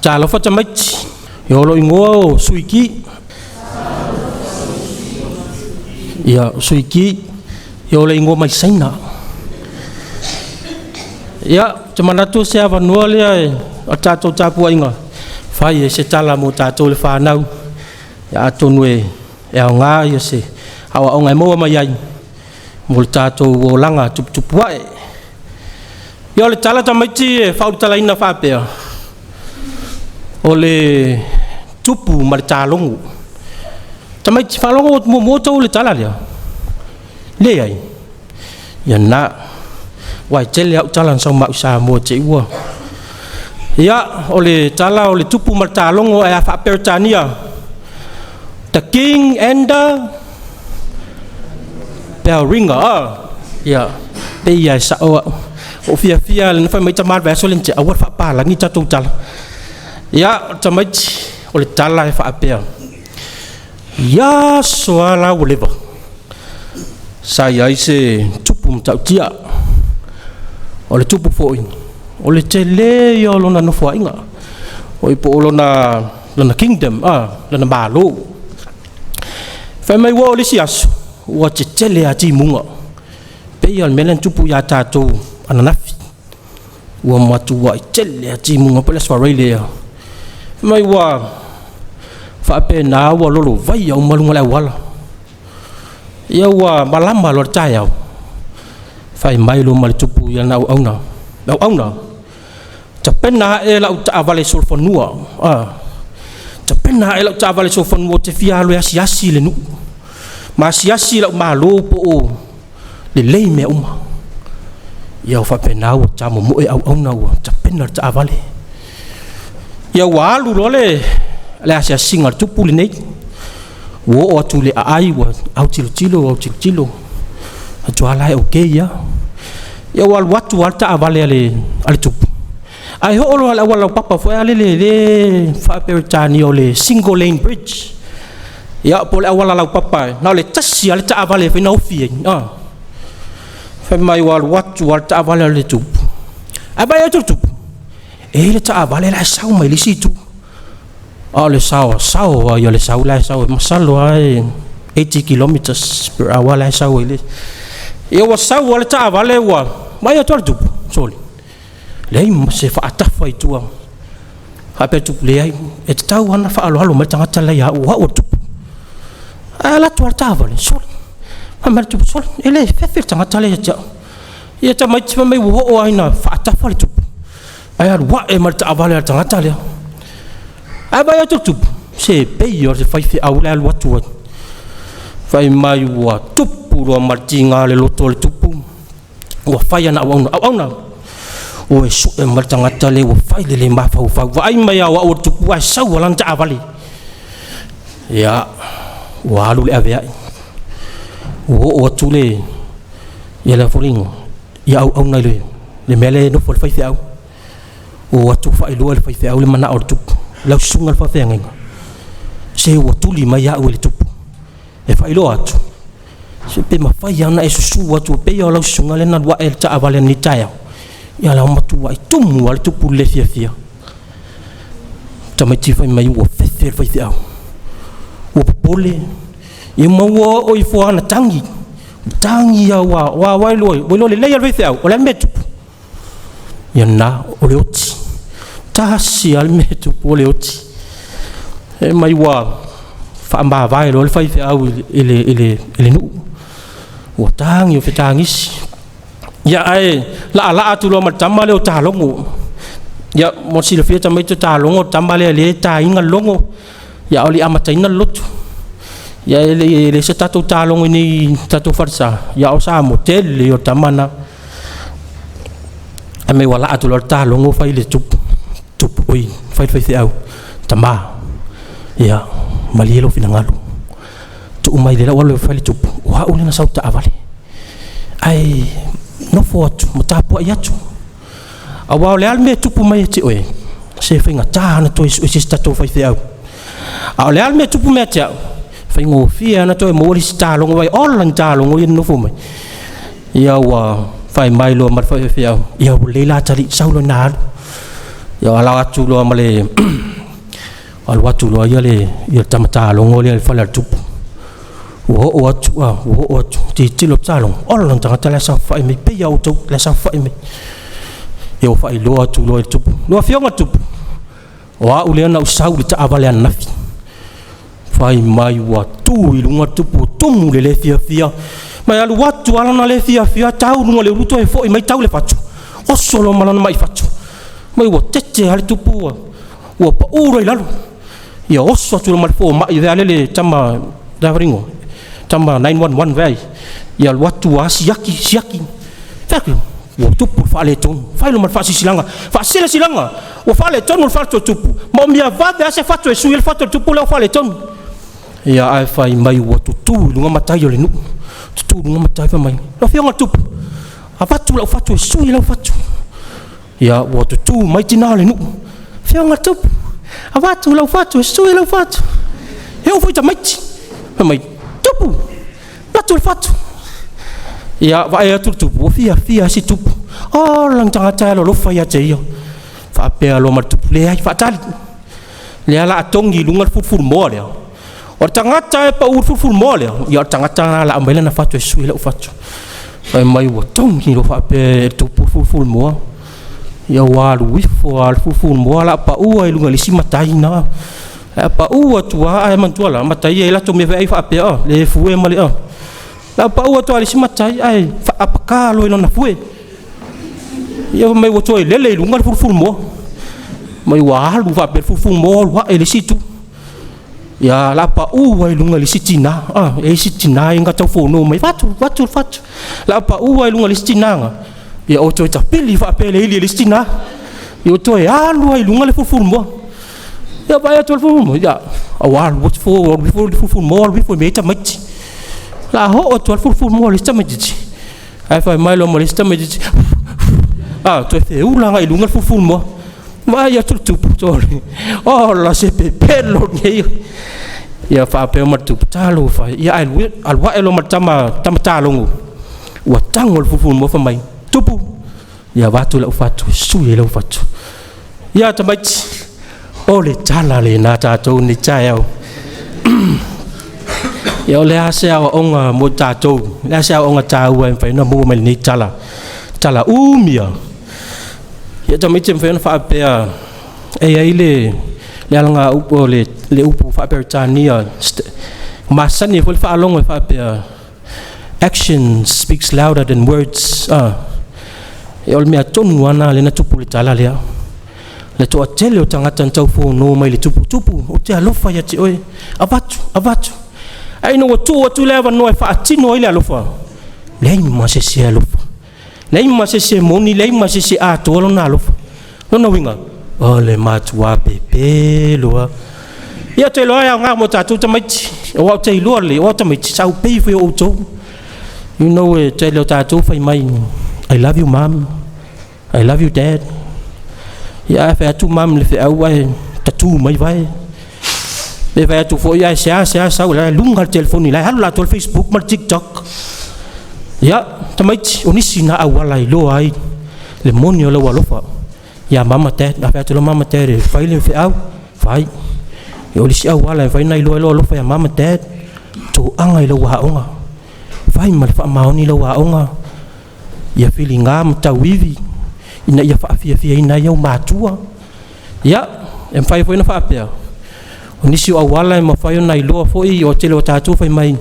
Talofa tamaiti, ia o lou igoa o Suiki. Ia, o Suiki, ia o le igoa mai Saina. Ia, ou te manatu o se avanoa lea e o le tatou tapuaiga, fai ai se tala mo tatou le fanau. Ia atonu e aoga ia se aoaoga e maua mai ai mo le tatou olaga tuputupu ae. Ia o le tala tamaiti e faaulutalaina faapea, o le tupu ma le talogo. Tamaiti faalogo muamua outou i le tala lea? Leai. Ia na, aua e tele au tala na sau ma au i Samoa te i ua. Ia, o le tala o le tupu ma le talogo ae a faa-Peretania, The King and the Bell Ringer. Ah, ia, pei e sao au. Ua fiafia le fai mai tama le vaiaso lea na tea, aua le faapalagi tatou tala. Ia, tamaiti, o le tala e faapea. Ia aso a la ua leva. Sa i ai se tupu matautia. O le tupu foi, o le tele ia o lona nofoaiga. O i po o lona kingdom, lona malo. Fai mai ua o le isi aso, ua tetele a timuga. Pei o le mea lea na tupu ia tatou ananafi. Ua matuai tele a timuga po o le Aso Faraile ea. Fai mai ua faapena ua lolovaia uma luga o le auala. Ia ua malama loa le taeao, fai mai loa ma le tupu i lana auauna, le auauna, tapena ae lau taavale solofanua, tapena ae lau taavale solofanua ou te fia alu e asiasi i le nuu, ma asiasi lau malo po o lelei mea uma. Ia ua faapena ua tamomoe auauna ua tapena le taavale. Ia ua alu loa le asiasiga a le tupu lenei, ua oo atu i le aai ua autilotilo autilotilo, atu lava la e okay lava. Ia ua alu atu lava le taavale a le tupu, ae oo loa i le auala laupapa foi lele le faa-Peretania o le single lane bridge. Ia po o le auala laupapa na o le tasi lava le taavale e mafai ona ofi ai. Fai mai ua alu atu lava le taavale a le tupu, ae vaai atu le tupu, e i ai le taavale la e sau mai le isi itu. A o le saoasaoa ia o le sau la e sau ai, masalo lava e 80 kilometers per hour la e sau ai le. Ia ua sau lava le taavale ua vaai atu lava le tupu, sole, leai ma se faatafa i tua. Faapea le tupu, leai, e tatau lava ona faaaloalo mai le tagata la ia au, o au o le tupu. Ae alu atu lava le taavale, sole, fai mai le tupu, sole, e le fefe le tagata lea ia te au. Ia tamaiti fai mai ua oo lava ina faatafa le tupu, ae alu ae ma le taavale a le tagata lea. Ae vaai atu le tupu, se pei o se faifeau le alu atu ai. Fai mai ua tupu loa ma le tiga le loto o le tupu, ua fai ana auauna, auauna, ua sue ma le tagata lea ua fai le le mafaufau, vaai mai au au o le tupu ae sau lana taavale. Ia, ua alu le aveai, ua oo atu le, ia le foliga, ia auauna i le mea lea e nofo le faifeau. Ua atu faailoa le faifeau le manao o le tupu, lau susuga i le faafeagaiga, se ua tuli mai au e le tupu, e faailoa atu, se pe mafai lava ona e susu atu pei lava o lau susuga lea na alu ae i le taavale nei i le taeao, ia la ua matuai tumu lava le tupu i le fiafia. Tamaiti fai mai ua fefe le faifeau, ua popole, ia ma ua oo ifo lava ina tagi, tagi lava ua iloa lelei lava e le faifeau, o le a le mea e tupu? Ia lena, o le oti. Tasi lava le mea e tupu o le oti. E mai ua faamavae loa le faifeau i le nuu, ua tagi ua fetagisi. Ia ae laalaa atu loa ma le tama lea o Talogo. Ia mo le silafia tamaiti o Talogo o le tama lea e taina le logo, ia a o le i amataina le lotu. Ia e le se tatou talogo i nei tatou falesa, ia o Samoa tele o tama na. Ae mai ua laa atu loa le talogo fai le tupu, tupu oi fai le faifeau, tama, ia malie lou finagalo. Tuu mai le lau alu e fai le tupu, o au lea na sau taavale. Ae nofo atu ma tapuai atu. Aua o le a le mea e tupu mai ia te oe, se faigata ona toe sue se isi tatou faifeau. A o le a le mea e tupu mai ia te au, faigofie ona toe maua le isi talogo vai ola ni talogo ia nonofo mai. Ia ua fai mai loa ma le faifeau, ia ua lelei la tali, sau loa ina alu. Ia ala atu loa ma le alu atu loa ia le ia tamatalogo lea i le fale a le tupu. Ua oo atu, ua oo atu, tilotilo talogo, ola lona tagata la e saofai mai, pei lava outou la e saofai mai. Ia ua faailoa atu loa i le tupu. Lau Afioga i le tupu, o au lea na ou sau i le taavale ananafi. Fai mai ua tu i luga le tupu, tumu le le fiafia. Ma e alu atu lava lona le fiafia tau luga o le ulu toe foi mai tau le fatu, oso loa ma lana mai fatu. Mai ua tete lava le tupu ua pau loa i lalo. Ia oso atu loa ma le fomai lea le tama tama 911 vai. Ia alu atu lava siaki siaki. Fai ua tupu le faaletonu. Fai loa ma le faasilasilaga, faasilasilaga ua faaletonu le fatu o le tupu. Maomia vave lava se fatu e sui ai le fatu o le tupu lea ua faaletonu. Ia ae fai mai ua tutu i luga matai o le nuu. Tutu i luga matai fai mai, lau Afioga i le tupu, avatu lau fatu e sui lau fatu. Ia ua tutu mai tina o le nuu. Afioga i le tupu, avatu lau fatu e sui lau fatu. E oo foi i tamaiti. Fai mai, tupu, avatu le fatu. Ia vaai atu le tupu, ua fiafia lava si tupu. Ola ni tagata e alolofa ia te ia. Faapea loa ma le tupu, leai, faatali. Lea o le a togi i luga le fulufulumoa lea. O le tagata e pau i le fulufulumoa lea, ia o le tagata lena o le a aumai lana fatu e sui lau fatu. Fai mai ua togi loa faapea e le tupu le fulufulumoa. Ia ua alu ifo lava le fulufulumoa o le a pau ai i luga i le isi matai na. A pau atu lava, ae manatua la, matai e i ai latou mea foi faapea, le fue ma le. O le a pau atu lava i le isi matai ae faapaka loa i lona fue. Ia mai ua toe lele i luga le fulufulumoa. Mai ua alu faapea le fulufulumoa alu ae i le isi itu. Ia la pau ai i luga i le isi tina. E isi tina e tau fono mai, fatu, fatu, fatu. La pau ai i luga i le isi tina. Ia o toe tapili faapea le ili e le isi tina. Ia o toe alu ai i luga le fulufulumoa. Ia vai atu le fulufulumoa. Ia au alu atu fo, alu ifo le fulufulumoa, alu ifo me tamaiti. La ho atu le fulufulumoa le isi tamaiti. Ae fai mai loa ma le isi tamaiti. Toe feula agai i luga le fulufulumoa. Vaai atu le tupu tole. Ola se pepelo nei. Ia faapea ma le tupu talofa. Ia ae alu ae loa ma le tama talogo. Ua tago le fulufulumoa fai mai, tupu, ia avatu lau fatu, sui ai lau fatu. Ia tamaiti, o le tala lena tatou nei taeao. Ia o le a se aoaoga mo tatou, le a se aoaoga taua e mafai ona maua mai lenei tala. Tala umia. Ia tamaiti e mafai ona faapea, e i ai le alaga upu o le upu faa-Peretania, masani foi le faalogo e faapea, action speaks louder than words. E o le mea tonu lava lena tupu le tala lea. Le toatele o tagata na taufono mai le tupu, tupu, ou te alofa ia te oe, avatu, avatu. Ae ina ua tuu atu le avanoa e faatino ai le alofa, leai ma se isi e alofa. Leai ma se isi e moni, leai ma se isi e atoa lona alofa. Lona uiga, o le matua pepelo lava. Ia te iloa e aoga mo tatou tamaiti, aua ou te iloa lelei, o tamaiti, sa ou pei foi o outou. You know, e tele o tatou fai mai, I love you mom, I love you dad. Ia ae fai atu mom le feau ae tatu mai vai. Pe fai atu foi ae sea sea sau la luga le telefoni la alu latou le Facebook ma le TikTok. Ia tamaiti, o nisi na auala iloa ai le moni o lau alofa. Ia mama dad, a fai atu la mama dad e fai le feau, fai. Ia o le isi auala e fai na iloa ai lou alofa ia mama dad, toaga i lau aoga. Fai ma le faamaoni lau aoga. Ia filiga ma tauivi ina ia faafiafiaina ai au matua. Ia, e mafai foi ona faapea, o nisi o auala e mafai ona iloa foi o tele o tatou fai mai,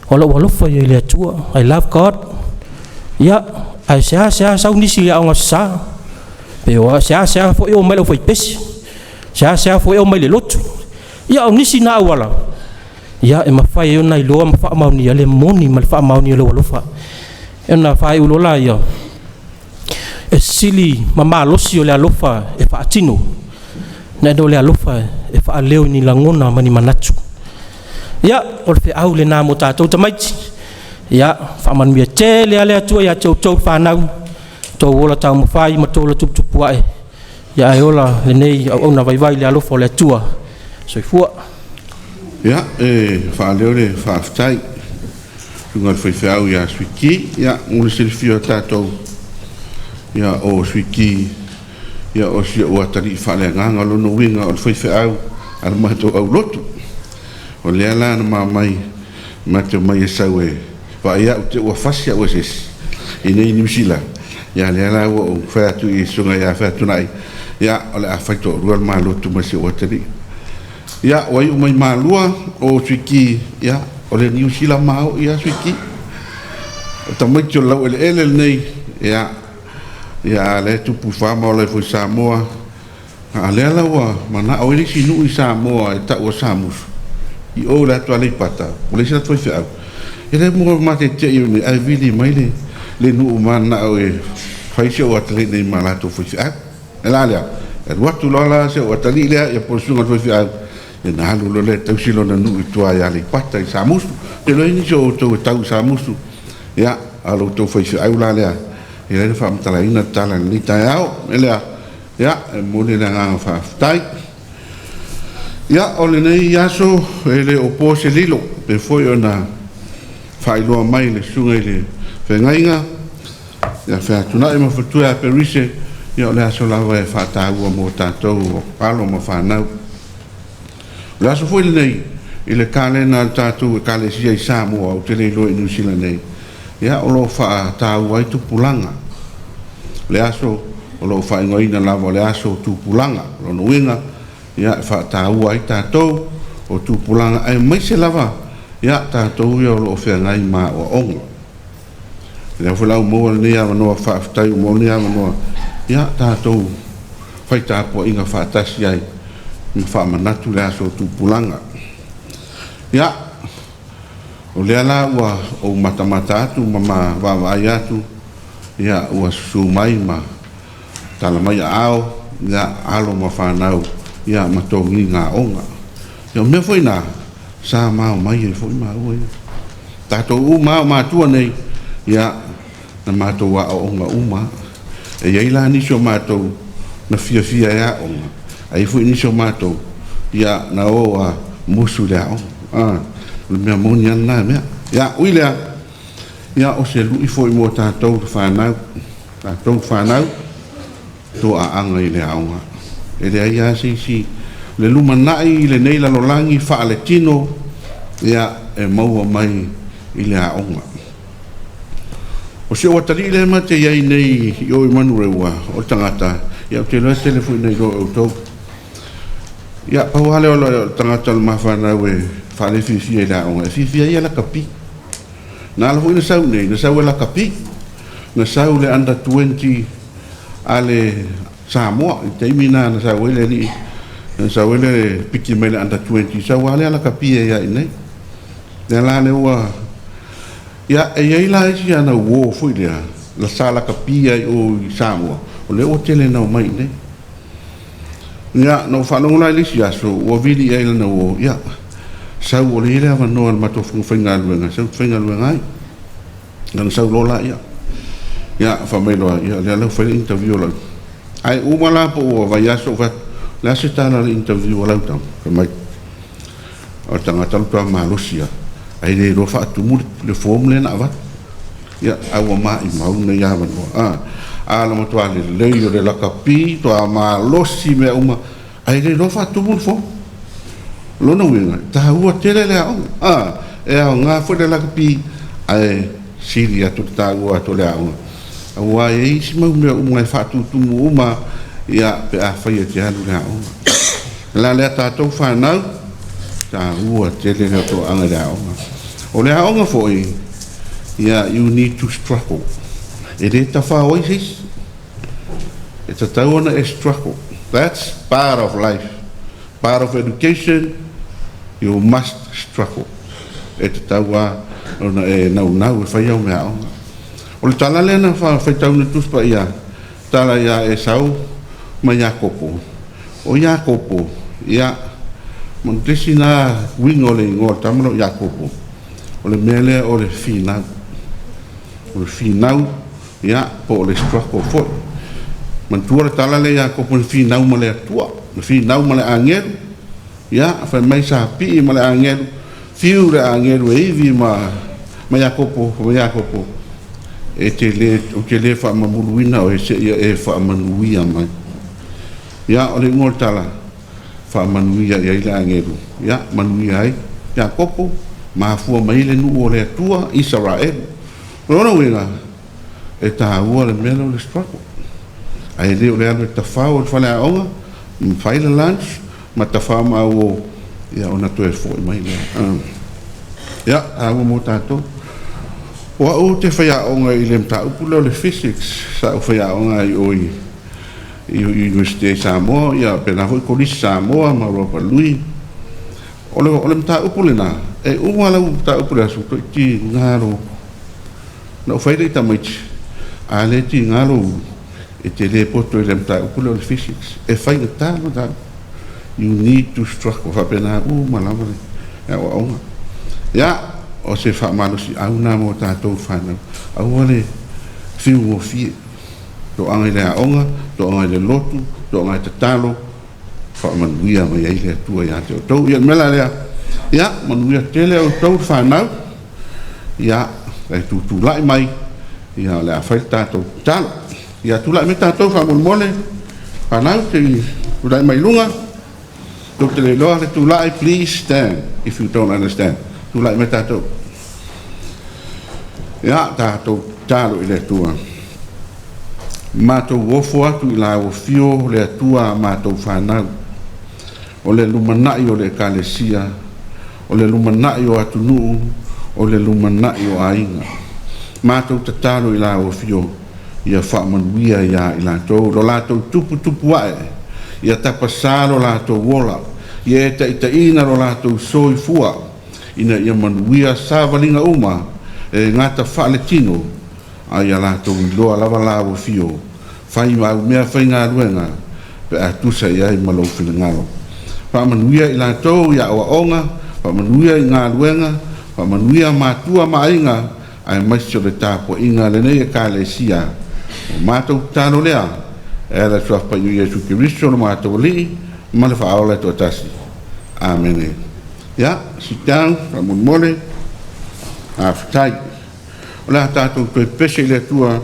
o lou alofa ia i le Atua, I love God. Ia, ae sea sea sau nisi i aoga sasa. Pe o sea sea foi o mai lau faipesi. Sea sea foi o mai le lotu. Ia o nisi na auala, ia e mafai ai ona iloa ma faamaonia le moni ma le faamaonia o lou alofa. E ona faaiu loa ia, e sili ma malosi o le alofa e faatino, nai lo le alofa e faaleo i ni lagona ma ni manatu. Ia, o le feau lena mo tatou tamaiti. Ia, faamanuia tele a le Atua ia te outou fanau, tou ola taumafai ma tou ola tuputupu ae. Ia ae ola lenei auauna vaivai i le alofa o le Atua. Soifua. Ia, e faaleo le faafetai luga le faifeau ia Suiki. Ia, mo le silafia o tatou, ia, o Suiki Ia, o si ou atalii faaleagaga. O lona uiga o le faifeau a le matou aulotu. O lea la na mamai ma te omai e sau e vaai au te i ua fasi au e se isi i inei i Niu Sila. Ia lea la ua ou fai atu i le susuga ia Featunai, ia o le a fai toalua le ma lotu ma si ou atalii. Ia ua iu mai Malua o Suiki, ia o le Niu Sila maoi lava Suiki. O tamaiti o le laueleele lenei, ia a o lea e tupu i fa ma ola ai foi i Samoa. A o lea la ua manao ai le isi nuu i Samoa e tau o Samusu i o i le atu Aleipata, ua leai se latou faifeau. E le ma matetea ae vili mai le nuu mananao e fai si ou atalii nei ma latou faifeau. O le mea la lea, e alu atu loa la si ou atalii lea po o le susuga i le faifeau, ona alu loa lea e tausi lona nuu i tua i Aleipata i Samusu. Ou te iloa e i ai nisi o outou e tau i Samusu, ia a o lo outou faifeau la lea, lea na faamatalaina le tala i lenei taeao. O le mea lea, ia, e momoli le agaga faafetai. Ia, o lenei aso e le o po se lilo pei foi ona faailoa mai e le susuga i le feagaiga ia Featunai ma le faletua ia Perise, ia o le aso lava e faataua mo tatou o alo ma fanau. O le aso foi lenei i le kalena a le tatou Ekalesia i Samoa, ou te le iloa i Niu Sila nei, ia o lo o faataua ai tupulaga. O le aso o lo o faaigoaina lava o le aso o tupulaga. O lona uiga, ia, e faataua ai tatou o tupulaga aemaise lava ia tatou ia o lo o feagai ma aoaoga. O lea foi la ua maua lenei avanoa, faafetai ua maua lenei avanoa, ia tatou fai tapuaiga faatasi ai ma faamanatu le aso o tupulaga. Ia, o lea la ua ou matamata atu ma vaavaai atu, ia ua susu mai ma tala mai aao alo ma fanau ma togiga aoga. Ia o mea foi na sa ma omai ai foi maua ia. Tatou uma lava o matua nei, ia na matou aooga uma lava. E i ai la nisi o matou na fiafia e aoga, ae i ai foi nisi o matou na o a musu i le aoga. O le mea moni lava lena mea. Ia, ui i lea, ia o se lui foi mo tatou fanau, tatou fanau, toaaga i le aoga. E leai lava se isi le lumanai i lenei lalolagi faaletino, ia e maua mai i le aoga. O si ou atalii lea ma te i ai nei i o i Manurewa, o le tagata, ia ou te iloa e tele foi ina iloa e outou. Ia, pau lava lea o le tagata o le ma fanau e faalefiafia i le aoga, e fiafia ai ia lakapi. Na ala foi ona sau i inei, na sau e lakapi. Na sau i le under 20 a le Samoa i le taimi lena na sau ai le alii, na sau ai le piki mai le under 20, sau lava lea lakapi ai lava i inei. Lea la lea ua... Ia, e i ai la isi ana uo foi lea sa lakapi ai i o i Samoa, o lea ua tele ina omai i inei. Ia, na ou faalogo la i le isi aso ua vili i ai lana uo, ia, sau o lea e i ai le avanoa i le matou faigaluega, sau e te faigaluega ai. Ona sau loa lea. Ia, fai mai loa, ia o lea la ua fai le interview a lau... Ae uma la po ua vaiaso ou fai atu, o le a se tala i le interview a lau tama? Fai mai, o le tagata ua matua malosi lava, ae le iloa faatumu le form lea na avatu. Ia, ae ua maumau lenei avanoa. A na matua lelei o le lakapi, matua malosi mea uma, ae le iloa faatumu le form. O lona uiga, e taua tele le aoga. E aoga foi le lakapi, ae sili atu le taua atu o le aoga. Aua e i ai isi mau mea uma e faatutumu uma, ia, pe afai e te alu i le aoga. O le la lea tatou fanau, taua tele le toaga i le aoga. O le aoga foi, ia, you need to struggle. E le tafao ai se isi. E tatau ona e struggle. That's part of life. Part of education, you must struggle. E tatau lava ona e naunau e fai au mea aoga. O le tala lea na faitau i le Tusi Paia, tala ia Esau ma Iakopo. O Iakopo, ia, manutesi na uiga o le igoa o le tama lea o Iakopo, o le mea lea o le finau. O le finau, ia, po o le struggle foi. Manatua le tala lea Iakopo na finau ma le Atua, na finau ma le agelu, ia, fai mai sa pii ma le agelu, fiu le agelu e ivi ma Iakopo, ma Iakopo, e te le, ou te le faamamuluina oe seia e faamanuia mai. Ia, o le iuga o le tala, faamanuia i ai le agelu, ia, manuia ai Iakopo, mafua mai ai le nuu o le Atua, Isaraelu. O lona uiga, e taua le mea lea o le struggle. Ae le o le alu e tafao i le faleaoga, ma fai le lunch, ma tafao ma auo, ia ona toe fo'i mai lea. Ia, taua mo tatou. O au ou te faiaoga i le mataupu lea o le physics, sa ou faiaoga ai o i Iunivesite i Samoa, ia faapena foi Kolisi Samoa ma Robert Lui. O le mataupu lena, e uma lau mataupu i le aso, toeitiiti galo. Na ou fai lea i tamaiti, a le tiga lou e te le poto i le mataupu lea o le physics. E faigata le mataupu. You need to struggle. Faapena uma lava le aoaoga. Ia, o se faamalosiau na mo tatou fanau. Aua le fiugofie. Toaga i le aoga, toaga i le lotu, toaga i tatalo, faamanuia mai ai le Atua ia te outou. Ia, le mea la lea, ia, manuia tele outou le fanau, ia, e tutulai mai, ia, o le a fai le tatou tatalo. Ia, tulai mai tatou faamolemole, fanau, se i tulai mai luga. Tou te le iloa le tulai, please stand if you don't understand. Tulai mai tatou. Ia, tatou tatalo i le Atua. Matou ofo atu i lau afio le Atua a matou fanau. O le lumanai o le ekalesia, o le lumanai o atunuu, o le lumanai o aiga. Matou tatalo i lau afio, ia faamanuia ia i latou, lo latou tuputupu ae, ia tapasā lo latou ola, ia e taitaiina lo latou soifua, ina ia manuia savaliga uma, e gata faaletino, a ia latou iloa lava lau afio, fai ma au mea faigaluega, pe a tusa i ai ma lou finagalo. Faamanuia i latou i aoaoga, faamanuia i galuega, faamanuia matua ma aiga, aemaise o le tapuaiga a lenei ekalesia. O matou tatalo lea, e ala i le suafa Paia o Iesu Keriso lo matou Alii, ma le faaola e toatasi. Amene. Ia, sit down, faamolemole. Faafetai. O le a tatou toe pese i le Atua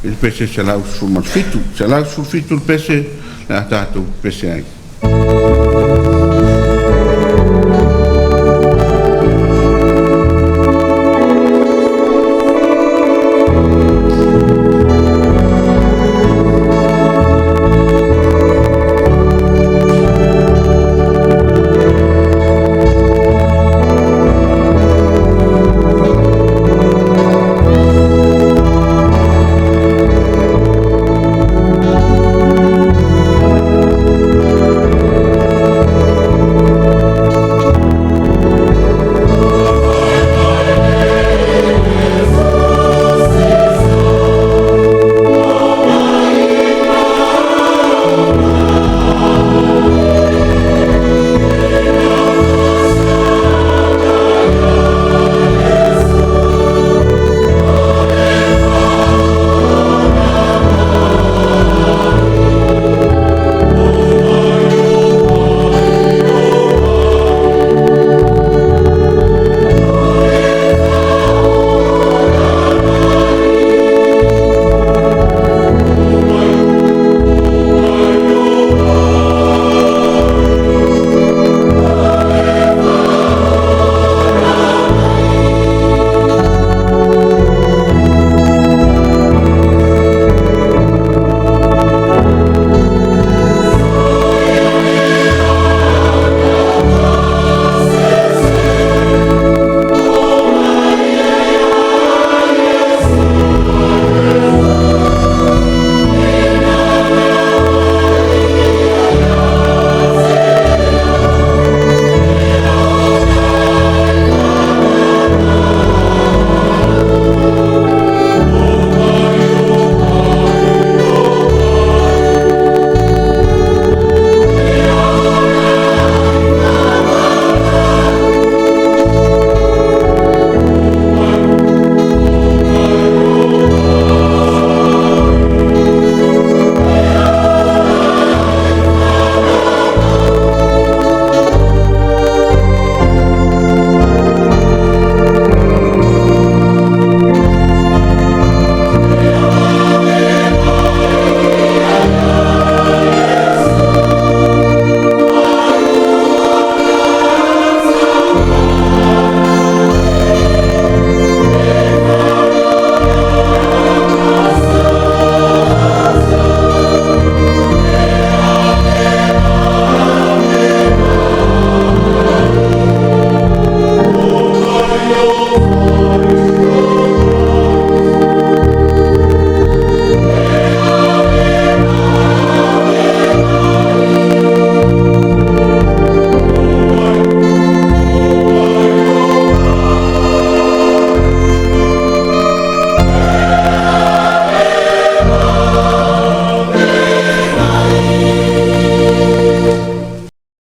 i le pese 117. 117 le pese, le a tatou pese ai.